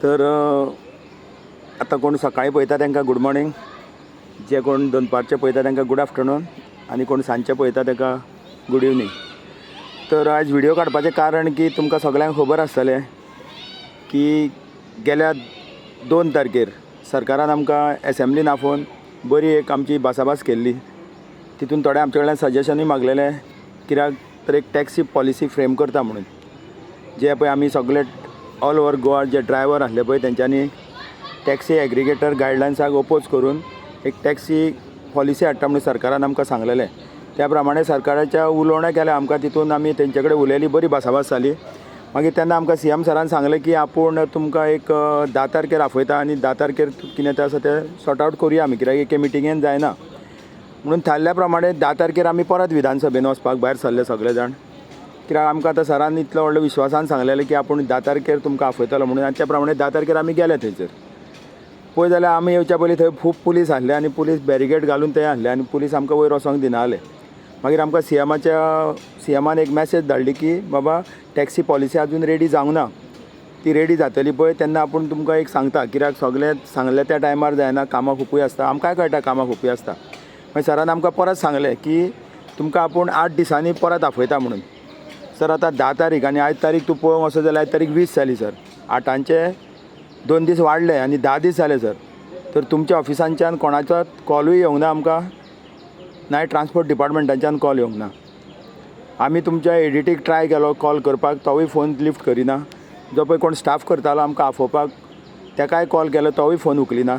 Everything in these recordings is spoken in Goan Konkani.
तर आतां कोण सकाळीं पळयता तांकां गूड मॉर्निंग, जे कोण दनपारचे पळयता तांकां गूड आफ्टरनून आनी कोण सांजचे पळयता ताका गूड इवनींग. तर आयज व्हिडियो काडपाचें कारण की तुमकां सगळ्यांक खबर आसतलें की गेल्या 2 तारखेर सरकारान आमकां एसेंब्लीन आफोवन बरी एक आमची भासाभास केल्ली. तितून थोडे आमचे कडल्यान सजेशनूय मागलेलें कित्याक तर एक टॅक्सी पॉलिसी फ्रेम करता म्हणून, जे पळय आमी सगळे ऑल ओवर गोवा जे ड्रायवर आसले पळय तेंच्यांनी टॅक्सी एग्रिगेटर गायडलायन्साक ओपोज करून एक टॅक्सी पॉलिसी हाडटा म्हणून सरकारान आमकां सांगलेलें. त्या प्रमाणे सरकाराच्या उलोवणें केलें आमकां, तितून आमी तेंचे कडेन उलयली, बरी भासाभास जाली. मागीर तेन्ना आमकां सी एम सरान सांगलें की आपूण तुमकां एक 10 तारखेर आपयता आनी 10 तारखेर कितें तें आसा तें सॉर्ट आवट करुया आमी, कित्याक एके मिटिंगेन जायना म्हणून. थारल्या प्रमाणे 10 तारखेर आमी परत विधानसभेन वचपाक भायर सरले सगळे जाण, कित्याक आमकां आतां सरान इतलो व्हडलो विश्वासान सांगलेलें की आपूण 10 तारखेर तुमकां आपयतलो म्हणून. आनी त्या प्रमाणे 10 तारखेर आमी गेले. थंयसर पळय जाल्यार आमी येवच्या पयलीं थंय खूब पुलीस आसले आनी पुलीस बॅरिगेड घालून थंय आसले आनी पुलीस आमकां वयर वचोंक दिना जाले. मागीर आमकां सी एमान एक मॅसेज धाडली की बाबा टॅक्सी पॉलिसी अजून रेडी जावंक ना, ती रेडी जातली पळय तेन्ना आपूण तुमकां एक सांगता, कित्याक सगळें सांगलें त्या टायमार जायना, कामां खुपूय आसता, आमकांय कळटा कामां खुपूय आसता. मागीर सरान आमकां परत सांगलें की तुमकां आपूण 8 दिसांनी परत आपयता म्हणून. सर आतां 10 तारीख आनी आयज तारीख तूं पळोवंक वचत जाल्यार आयज तारीख 20 जाली सर, 8आंचे 2 दीस वाडले आनी 10 दीस जाले सर. तर तुमच्या ऑफिसांच्यान कोणाचो कॉलूय येवंक ना आमकां, नाय ट्रान्सपोर्ट डिपार्टमेंटाच्यान कॉल येवंक ना. आमी तुमच्या एडिटीक ट्राय केलो कॉल करपाक, तोवूय फोन लिफ्ट करिना. जो पळय कोण स्टाफ करतालो आमकां आफोवपाक तेकाय कॉल केलो, तोवूय फोन उखलिना.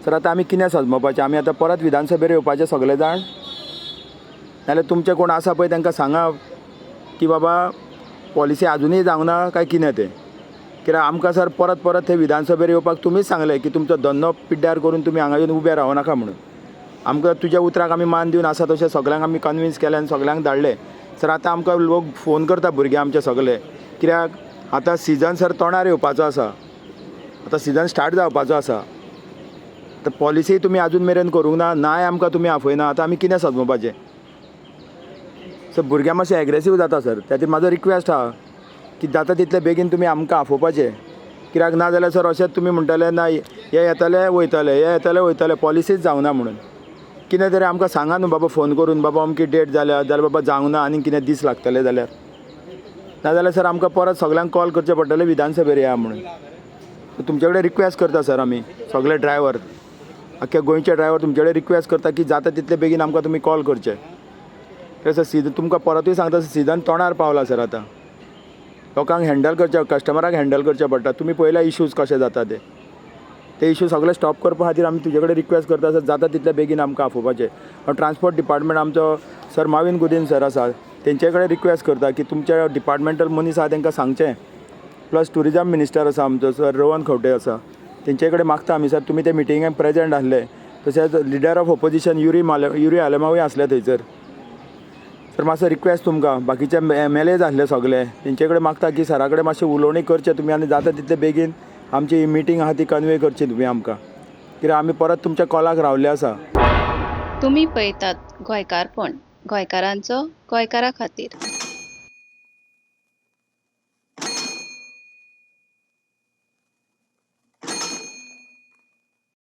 सर आतां आमी कितें सजमोवपाचें? आमी आतां परत विधानसभेर येवपाचें सगळे जाण? नाल्यार तुमचें कोण आसा पळय तांकां सांगा की बाबा पॉलिसी आजुनूय जावंक ना काय कितें तें. कित्याक आमकां सर परत परत थंय विधानसभेर येवपाक तुमीच सांगलें की तुमचो धंदो पिड्ड्यार करून तुमी हांगा येवन उबे रावनाका म्हणून. आमकां तुज्या उतराक आमी मान दिवन आसा तशें सगळ्यांक आमी कन्विन्स केलें आनी सगळ्यांक धाडलें. सर आतां आमकां लोक फोन करता भुरगे आमचे सगळे, कित्याक आतां सिजन सर तोंडार येवपाचो आसा, आतां सिजन स्टार्ट जावपाचो आसा. आतां पॉलिसी तुमी आजून मेरेन करूंक ना, नाय आमकां तुमी आफयना, आतां आमी कितें सजमोवपाचें? सर भुरग्यां मातशें एग्रेसीव जाता सर, त्या खातीर म्हाजो रिक्वेस्ट आहा की जाता तितले बेगीन तुमी आमकां आफोवपाचें, कित्याक ना जाल्यार सर अशेंच तुमी म्हणटले ना हे येतले वयतले, हे येतले वयतले, पॉलिसीच जावना म्हणून. कितें तरी आमकां सांगा न्हू बाबा फोन करून, बाबा अमकी डेट जाल्या जाल्यार बाबा जावंक ना आनी कितें दीस लागतले जाल्यार, नाजाल्यार सर आमकां परत सगळ्यांक कॉल करचें पडटलें विधानसभेर या म्हणून. तुमचे कडेन रिक्वेस्ट करता सर आमी सगळे ड्रायवर, आख्या गोंयचे ड्रायवर तुमचे कडेन रिक्वेस्ट करता की जाता तितले बेगीन आमकां तुमी कॉल करचे. सर सीजन तुमकां परतूय सांगता, सीजन तोंडार पावला सर, आतां लोकांक हँडल करचें, कस्टमराक हँडल करचें पडटा. तुमी पळयल्या इश्यूज कशे जाता ते, ते इश्यू सगळे स्टॉप करपा खातीर आमी तुजे कडेन रिक्वेस्ट करता सर, जाता तितले बेगीन आमकां आफोवपाचें. ट्रान्सपोर्ट डिपार्टमेंट आमचो सर माविन गुदीन सर आसा, तेंचे कडेन रिक्वेस्ट करता की तुमच्या डिपार्टमेंटल मनीस आसा तांकां सांगचें. प्लस ट्युरिजम मिनिस्टर आसा आमचो सर रोहन खंवटे आसा, तेंचे कडेन मागता आमी सर तुमी ते मिटिंगेक प्रेजेंट आसले, तशेंच लिडर ऑफ ओपोजिशन युरी आलेमावूय आसले थंयसर. सर मातसो रिक्वेस्ट तुमकां, बाकीचे एम एल एज आसले सगळे तेंचे कडेन मागता की सरा कडेन मातशें उलोवणी करचें तुमी आनी जाता तितले बेगीन आमची ही मिटींग आहा ती कन्वे करची तुमी आमकां, कित्याक आमी परत तुमच्या कॉलाक रावल्ले आसा. तुमी पळयतात गोंयकारपण, गोंयकारांचो गोंयकारा खातीर.